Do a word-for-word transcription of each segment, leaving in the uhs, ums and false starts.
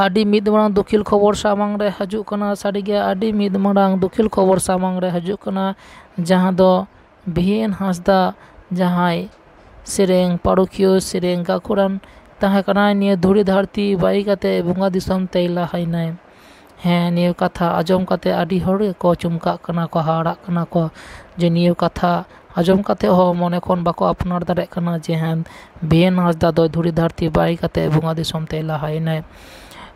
ᱟᱹᱰᱤ ᱢᱤᱫ ᱢᱟᱨᱟᱝ ᱫᱩᱠᱷᱤᱞ ᱠᱷᱚᱵᱚᱨ ᱥᱟᱢᱟᱝ ᱨᱮ ᱦᱤᱡᱩᱜ ᱠᱟᱱᱟ᱾ ᱥᱟᱹᱨᱤᱜᱮ ᱟᱹᱰᱤ ᱢᱤᱫ ᱢᱟᱨᱟᱝ ᱫᱩᱠᱷᱤᱞ ᱠᱷᱚᱵᱚᱨ ᱥᱟᱢᱟᱝ ᱨᱮ ᱦᱤᱡᱩᱜ ᱠᱟᱱᱟ, ᱡᱟᱦᱟᱸ ᱫᱚ ᱵᱷᱤ ᱮᱱ ᱦᱟᱸᱥᱫᱟ, ᱡᱟᱦᱟᱸᱭ ᱥᱮᱨᱮᱧ ᱯᱟᱹᱨᱩᱠᱷᱤᱭᱟᱹ, ᱥᱮᱨᱮᱧ ᱜᱟᱹᱠᱷᱩᱲᱟᱱ ᱛᱟᱦᱮᱸ ᱠᱟᱱᱟᱭ, ᱱᱤᱭᱟᱹ ᱫᱷᱩᱲᱤ ᱫᱷᱟᱹᱨᱛᱤ ᱵᱟᱹᱜᱤ ᱠᱟᱛᱮ ᱵᱚᱸᱜᱟ ᱫᱤᱥᱚᱢ ᱛᱮᱭ ᱞᱟᱦᱟᱭᱱᱟᱭ᱾ ᱦᱮᱸ, ᱱᱤᱭᱟᱹ ᱠᱟᱛᱷᱟ ᱟᱸᱡᱚᱢ ᱠᱟᱛᱮ ᱟᱹᱰᱤ ᱦᱚᱲ ᱜᱮᱠᱚ ᱪᱚᱢᱠᱟᱜ ᱠᱟᱱᱟ ᱠᱚ, ᱦᱟᱦᱟᱲᱟᱜ ᱠᱟᱱᱟ ᱠᱚ, ᱡᱮ ᱱᱤᱭᱟᱹ ᱠᱟᱛᱷᱟ ᱟᱸᱡᱚᱢ ᱠᱟᱛᱮ ᱦᱚᱸ ᱢᱚᱱᱮ ᱠᱷᱚᱱ ᱵᱟᱠᱚ ᱟᱯᱱᱟᱨ ᱫᱟᱲᱮᱭᱟᱜ ᱠᱟᱱᱟ ᱡᱮ ᱦᱮᱸ, ᱵᱷᱤ ᱮᱱ ᱦᱟᱸᱥᱫᱟ ᱫᱚ ᱫᱷᱩᱲᱤ ᱫᱷᱟᱹᱨᱛᱤ ᱵᱟᱹᱜᱤ ᱠᱟᱛᱮ ᱵᱚᱸᱜᱟ ᱫᱤᱥᱚᱢ ᱛᱮᱭ ᱞᱟᱦᱟᱭᱮᱱᱟᱭ᱾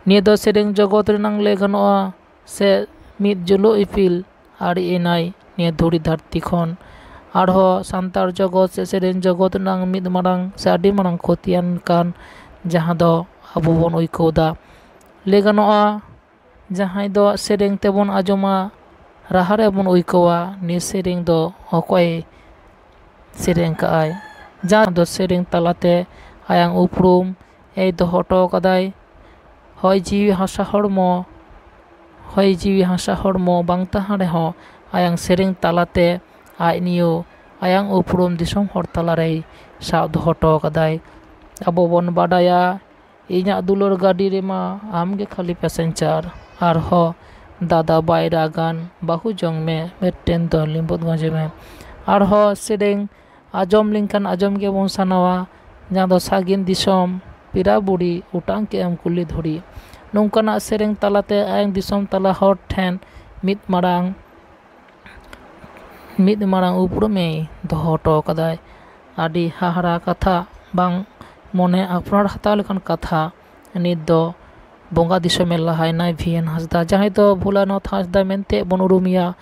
ᱱᱤᱭᱟᱹ ᱫᱚ ᱥᱮᱨᱮᱧ ᱡᱚᱜᱚᱛ ᱨᱮᱱᱟᱝ ᱞᱟᱹᱭ ᱜᱟᱱᱚᱜᱼᱟ, ᱥᱮ ᱢᱤᱫ ᱡᱩᱞᱩᱜ ᱤᱯᱤᱞ ᱟᱲᱮ ᱮᱱᱟᱭ ᱱᱤᱭᱟᱹ ᱫᱷᱩᱲᱤ ᱫᱷᱟᱹᱨᱛᱤ ᱠᱷᱚᱱ᱾ ᱟᱨᱦᱚᱸ ᱥᱟᱱᱛᱟᱲ ᱡᱚᱜᱚᱛ ᱥᱮ ᱥᱮᱨᱮᱧ ᱡᱚᱜᱚᱛ ᱨᱮᱱᱟᱝ ᱢᱤᱫ ᱢᱟᱨᱟᱝ ᱥᱮ ᱟᱹᱰᱤ ᱢᱟᱨᱟᱝ ᱠᱷᱚᱛᱤᱭᱟᱱ ᱠᱟᱱ, ᱡᱟᱦᱟᱸ ᱫᱚ ᱟᱵᱚ ᱵᱚᱱ ᱟᱹᱭᱠᱟᱹᱣ ᱮᱫᱟ᱾ ᱞᱟᱹᱭ ᱜᱟᱱᱚᱜᱼᱟ, ᱡᱟᱦᱟᱸᱭ ᱫᱚ ᱥᱮᱨᱮᱧ ᱛᱮᱵᱚᱱ ᱟᱸᱡᱚᱢᱟ, ᱨᱟᱦᱟ ᱨᱮᱵᱚᱱ ᱟᱹᱭᱠᱟᱹᱣᱟ, ᱱᱤᱭᱟᱹ ᱥᱮᱨᱮᱧ ᱫᱚ ᱚᱠᱚᱭ ᱥᱮᱨᱮᱧ ᱠᱟᱜᱼᱟᱭ, ᱡᱟᱦᱟᱸ ᱫᱚ ᱥᱮᱨᱮᱧ ᱛᱟᱞᱟᱛᱮ ᱟᱭᱟᱝ ᱩᱯᱨᱩᱢ ᱮ ᱫᱚᱦᱚ ᱦᱚᱴᱚ ᱠᱟᱫᱟᱭ᱾ ᱦᱚᱭ ᱡᱤᱣᱤ ᱦᱟᱥᱟ ᱦᱚᱲᱢᱚ, ᱦᱚᱭ ᱡᱤᱣᱤ ᱦᱟᱥᱟ ᱦᱚᱲᱢᱚ ᱵᱟᱝ ᱛᱟᱦᱮᱸ ᱨᱮᱦᱚᱸ, ᱟᱭᱟᱝ ᱥᱮᱨᱮᱧ ᱛᱟᱞᱟᱛᱮ ᱟᱡ ᱱᱤᱭᱟᱹ ᱟᱭᱟᱝ ᱩᱯᱨᱩᱢ ᱫᱤᱥᱚᱢ ᱦᱚᱲ ᱛᱟᱞᱟᱨᱮᱭ ᱥᱟᱵ ᱫᱚᱦᱚ ᱦᱚᱴᱚ ᱠᱟᱫᱟᱭ᱾ ᱟᱵᱚ ᱵᱚᱱ ᱵᱟᱰᱟᱭᱟ, ᱤᱧᱟᱹᱜ ᱫᱩᱞᱟᱹᱲ ᱜᱟᱹᱰᱤ ᱨᱮᱢᱟ ᱟᱢᱜᱮ ᱠᱷᱟᱹᱞᱤ passenger, ᱟᱨᱦᱚᱸ ᱫᱟᱫᱟ ᱵᱟᱭ ᱨᱟᱜᱟᱱ ᱵᱟᱹᱦᱩ ᱡᱚᱝ ᱢᱮ, ᱢᱤᱫᱴᱮᱱ ᱫᱚ ᱞᱤᱸᱵᱩᱫ ᱜᱚᱸᱡᱮ ᱢᱮ᱾ ᱟᱨᱦᱚᱸ ᱥᱮᱨᱮᱧ ᱟᱸᱡᱚᱢ ᱞᱮᱱᱠᱷᱟᱱ ᱟᱸᱡᱚᱢ ᱜᱮᱵᱚᱱ ᱥᱟᱱᱟᱣᱟ, ᱡᱟᱦᱟᱸ ᱫᱚ ᱥᱟᱹᱜᱤᱱ ᱫᱤᱥᱚᱢ ᱯᱮᱲᱟ ᱵᱩᱲᱤ ᱚᱴᱟᱝ ᱠᱮᱜ ᱟᱢ ᱠᱩᱞᱦᱤ ᱫᱷᱩᱲᱤ᱾ ᱱᱚᱝᱠᱟᱱᱟᱜ ᱥᱮᱨᱮᱧ ᱛᱟᱞᱟᱛᱮ ᱟᱭᱟᱝ ᱫᱤᱥᱚᱢ ᱛᱟᱞᱟ ᱦᱚᱲ ᱴᱷᱮᱱ ᱢᱤᱫ ᱢᱟᱨᱟᱝ, ᱢᱤᱫ ᱢᱟᱨᱟᱝ ᱩᱯᱨᱩᱢᱮ ᱫᱚᱦᱚ ᱦᱚᱴᱚ ᱠᱟᱫᱟᱭ᱾ ᱟᱹᱰᱤ ᱦᱟᱦᱟᱲᱟ ᱠᱟᱛᱷᱟ, ᱵᱟᱝ ᱢᱚᱱᱮ ᱟᱯᱱᱟᱨ ᱦᱟᱛᱟᱣ ᱞᱮᱠᱟᱱ ᱠᱟᱛᱷᱟ᱾ ᱱᱤᱛ ᱫᱚ ᱵᱚᱸᱜᱟ ᱫᱤᱥᱚᱢᱮ ᱞᱟᱦᱟᱭᱮᱱᱟᱭ ᱵᱷᱤ ᱮᱱ ᱦᱟᱸᱥᱫᱟ, ᱡᱟᱦᱟᱸᱭ ᱫᱚ ᱵᱷᱳᱞᱟᱱᱟᱛᱷ ᱦᱟᱸᱥᱫᱟ ᱢᱮᱱᱛᱮ ᱵᱚᱱ ᱩᱨᱩᱢᱮᱭᱟ᱾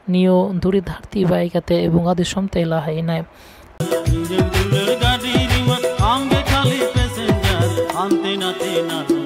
ᱱᱤᱭᱟᱹ ᱫᱷᱩᱲᱤ ᱫᱷᱟᱹᱨᱛᱤ ᱵᱟᱹᱜᱤ ᱠᱟᱛᱮ ᱵᱚᱸᱜᱟ ᱫᱤᱥᱚᱢ ᱛᱮ ᱞᱟᱦᱟᱭᱮᱱᱟᱭ᱾ ᱤᱧᱟᱹᱜ ᱫᱩᱞᱟᱹᱲ ᱜᱟᱹᱰᱤ ᱨᱮᱢᱟ ᱟᱢᱜᱮ ᱠᱷᱟᱹᱞᱤ passenger, ᱦᱟᱱᱛᱮ ᱱᱟᱛᱮ ᱱᱟ